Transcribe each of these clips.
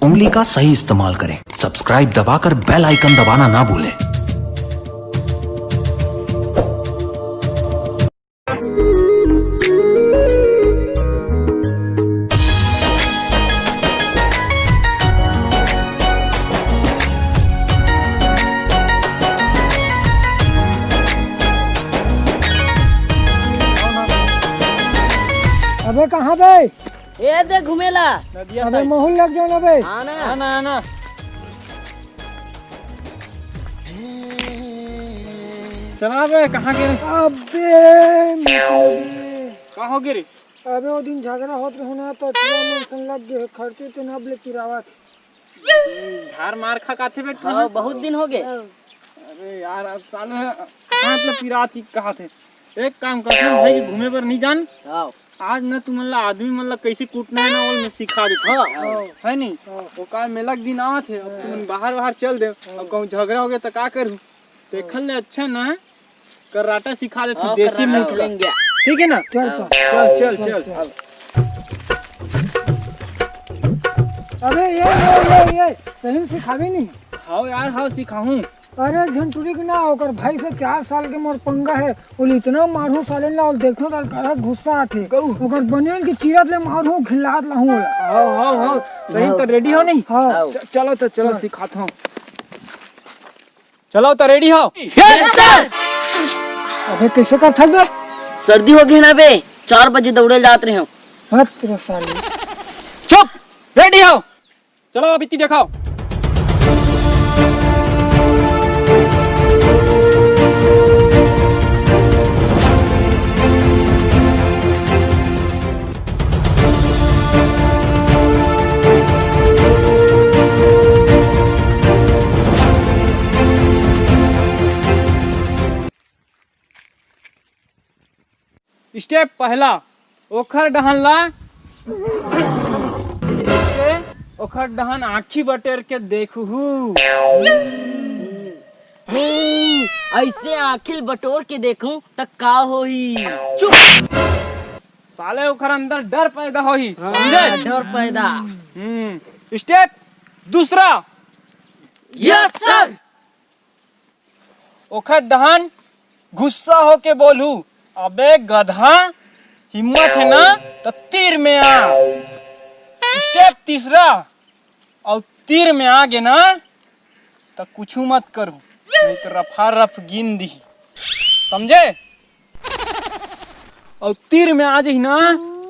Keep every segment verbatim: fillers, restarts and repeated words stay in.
उंगली का सही इस्तेमाल करें। सब्सक्राइब दबाकर बेल आइकन दबाना ना भूलें। अबे कहाँ बे? ए दे घुमेला। नदिया अबे साइड। महूल लग जाओ ना बे। आना। आना, आना। चला बे, कहाँ गिरे? अबे, का हो गिरे? अबे, वो दिन झगड़ा होत रहे ना, तो तेरा मन सन लग गए, खर्चे ते नब ले पिरावत। झार मार खा काथे बैठो हाँ, है? बहुत दिन हो गए। अरे यार, अब साले हाथ ले पिरात की कहा थे। एक काम करते हैं भाई, कि घूमे पर नहीं जान। हाँ। आज ना तुमन ला आदमी मन ला कैसे कूटना है ना, वो मैं सिखा देता हूँ। हाँ। है नहीं? हाँ। वो काल मेला के दिन आवत है, अब हाँ। तुमन बाहर बाहर चल दे, हाँ। अब कहूँ झगड़ा हो गया तो का करूँ? देखल ले अच्छा ना, कराटा सिखा देते हाँ, देसी कराटा मुठ का। बोलेंगे। ठीक है ना? चल, चल। चल, चल, चल, चल। चल। अबे ये, ये, ये, ये, सही में सिखावे नहीं? हाव यार, हाव सिखाहूँ। अरे झंटुरी के ना, ओकर भाई से चार साल के मोर पंगा है। ओला इतना मारहूँ साले ना, ओला देखहूँ त अलकरहा गुस्सा आथे। कहू। ओकर बनियान के चीरत ले मारहूँ, खिलात लाहूँ ओला। हाव, हाव, हाव। सही हाँ। तो रेडी हो नहीं? हाँ। च-, चलो तो चलो चल। सिखाता हूँ। चलो तो रेडी हो। Yes sir. अबे कैसे करथस बे? सर्दी हो गई ना बे, चार बजे दौड़े जात रहे हो। हट तेरा साले। चुप, रेडी हो। चलो, अब इतनी देखाओ। स्टेप पहला, ओखर डहन ला, से ओखर डहन आँखी बटेर के देखहू। हम्म, ऐसे आँखी बटोर के देखहूँ त का होही? चुप। साले ओखर अंदर डर पैदा होही, हाँ, समझे? डर पैदा। हम्म, स्टेप दूसरा। Yes sir. ओखर डहन गुस्सा होके बोलहू, "अबे गधा, हिम्मत है ना त तीर में आ।" स्टेप तीसरा, अउ तीर में आ गे ना त कुछू मत करहू, नहीं तो रफा रफ गिन दिही, समझे? अउ तीर में आ जही ना,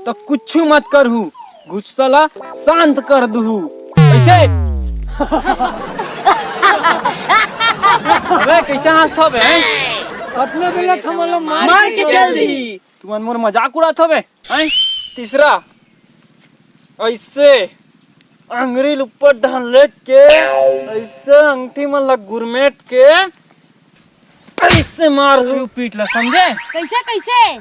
त कुछू मत करहू, गुस्सा ला शांत कर दुहू। कैसे? अबे, कैसे हंसत हो बे? अतना बेला थमन ला मार मार के के चल चल दी। दी। तुमन मोर मजाक उड़ात हो बे? हैं? तीसरा, ऐसे अंगरी ल ऊपर डाल लेके, ऐसे अंगठी मन ला गुरमेट के, ऐसे मार हू पीठ ला, समझे? कैसे, कैसे?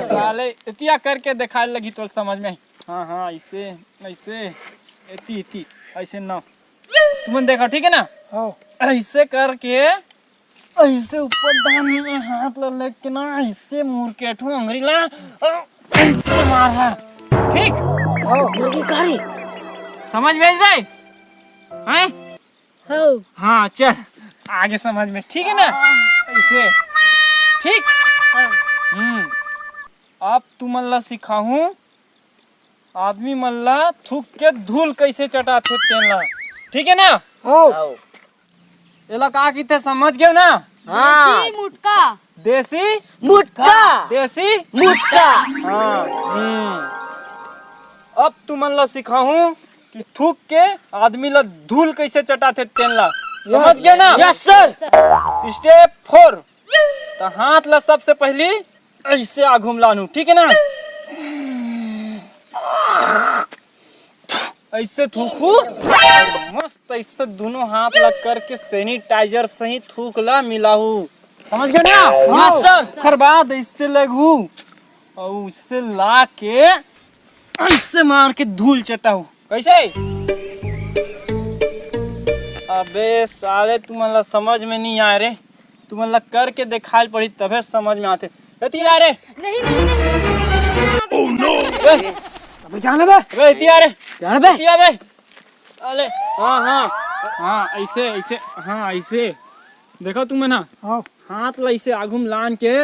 साले, एतिया करके देखाए लगी तोर समझ में। हाँ, हाँ, ऐसे, ऐसे, एती, एती, ऐसे ना। तुमन देखा, ठीक है ना? हाँ। ऐसे करके, ऐसे ऊपर डाल में हाथ ला लेके ना, ऐसे मुड़ के ठू अंगरी ला, ऐसे मार है। ठीक? हाँ। मुर्गी कारी। समझ में आई भाई? हैं? हो। हाँ, चल, आगे समझ में, ठीक है ना? ऐसे, ठीक? हाँ। हम्म, अब तुमन ला सिखाहूँ, आदमी मन ला थूक के धूल कैसे चटाथे तेन ला, ठीक है ना? हो। हो। एला का किथे, समझ गए ना? हाँ। देसी मुटका। देसी मुटका। देसी मुटका। हाँ, हम्म। अब तुमन ला सिखाहूँ कि थूक के आदमी ला धूल कैसे चटाथे तेन ला। समझ गए ना? Yes sir. स्टेप फोर। त हाथ ला सबसे पहली ऐसे आघू म लानू, ठीक है ना? ऐसे थूकू, मस्त ऐसे दोनों हाथ ला करके सैनिटाइजर सही थूक ला मिलाहू, समझ गए ना? हाँ सर। ओकर बाद ऐसे लगहू और उससे ला के ऐसे मार के धूल चटाहू। कैसे? अबे साले, तुमन ला समझ में नहीं आए रे, तुमन ला करके देखाइल पड़ी तभे समझ में आथे। एती आ रे। नहीं, नहीं, नहीं, नहीं, नहीं। ए, अबे जाना बे। अबे एती आ रे। जाना बे। एती आ बे। अले, हाँ, हाँ, हाँ, ऐसे, ऐसे, हाँ, ऐसे। देखो तुमन ना, हाँ। हाथ ला ऐसे आगू में लान के,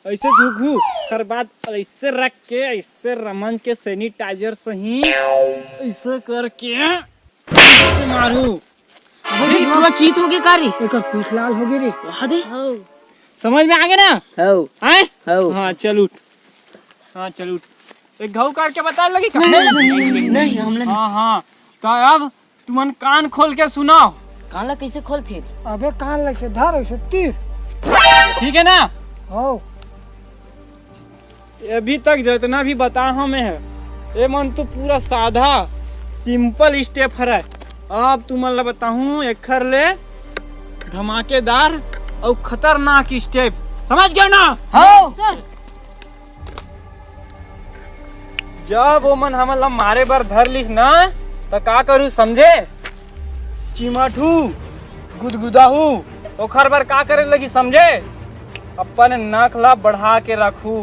ऐसे घूघू, कर बाद ऐसे रख के, ऐसे रमन के sanitizer से ही, ऐसे करके, ऐसे मारू। अबे, पूरा चीत हो गया का रे? एकर पीठ लाल हो गई रे। वहाँ दे। समझ में आ गया ना? हौ। आए? हौ। हाँ, चल उठ। हाँ, चल उठ। एक घाव करके बता लगी का? नहीं, नहीं, नहीं, नहीं, हमला नहीं। हाँ, हाँ। तो अब तुमन कान खोल के सुनाओ। कान ला कैसे खोलथे? अबे कान ला ऐसे धर, ऐसे तीर। ठीक है ना? हौ। अभी तक जितना भी बता हूँ मैं है, ये मन तो पूरा साधा, simple step हरय। अब तुमन ला बताहूँ एखर ले धमाकेदार अउ खतरनाक step, समझ गए ना? हाँ। सर। जब ओमन हमन ला मारे बर धर लिस ना, त का करू समझे? चिमाठू, गुदगुदाहू, ओखर बर का करे लगी समझे? अपन नख ला बढ़ा के रखू,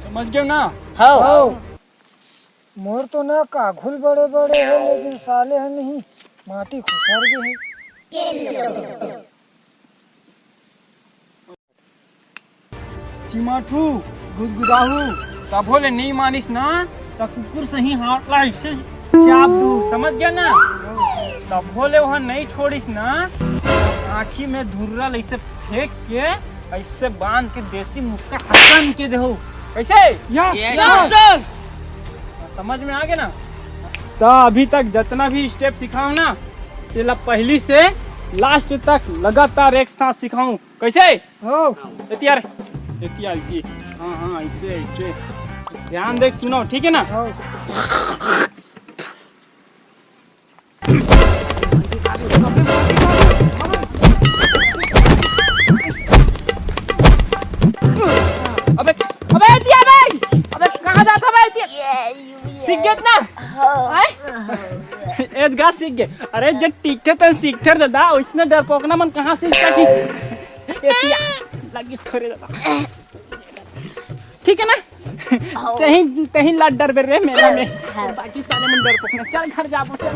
समझ गए ना? हौ। हौ। मोर तो नख आघू ले बड़े बड़े है, लेकिन साले ह नहीं, माटी खुसर गए है। चिमाठू, गुदगुदाहू, तभो ले नहीं मानिस ना, त कुकुर सही हाथ ला ऐसे चाप दू, समझ गया ना? तभो ले वहाँ नहीं छोड़िस ना, आँखी में धुर्रा ला ऐसे फेंक के, ऐसे बांध के देसी मुक्का हसन के देहू। कैसे? Yes, yes, sir। Sir। समझ में आ गया ना? तो अभी तक जितना भी step सिखाऊं ना, तेला पहली से last तक लगातार एक साथ सिखाऊं। कैसे? हो। एती यार, एती यार, एती। हाँ, हाँ, ऐसे, ऐसे। ध्यान देख, सुनो, ठीक है ना? हो। अबे, अबे, एती आ बे। अबे, कहाँ जाता बे, एती? सीख गए ना? हाँ। आए? एदगा सीख गए। अरे, जे टीकथे त सीखथे रे दादा, ओइसने डरपोकना मन कहाँ सीख सकही? एती आ, लगिस थोरे दादा। ठीक है ना? हाँ। तहीं, तहीं ला डरबे रे मेला में। हाँ। बाकी सारे मन डरपोकना। चल घर जाबो, चल।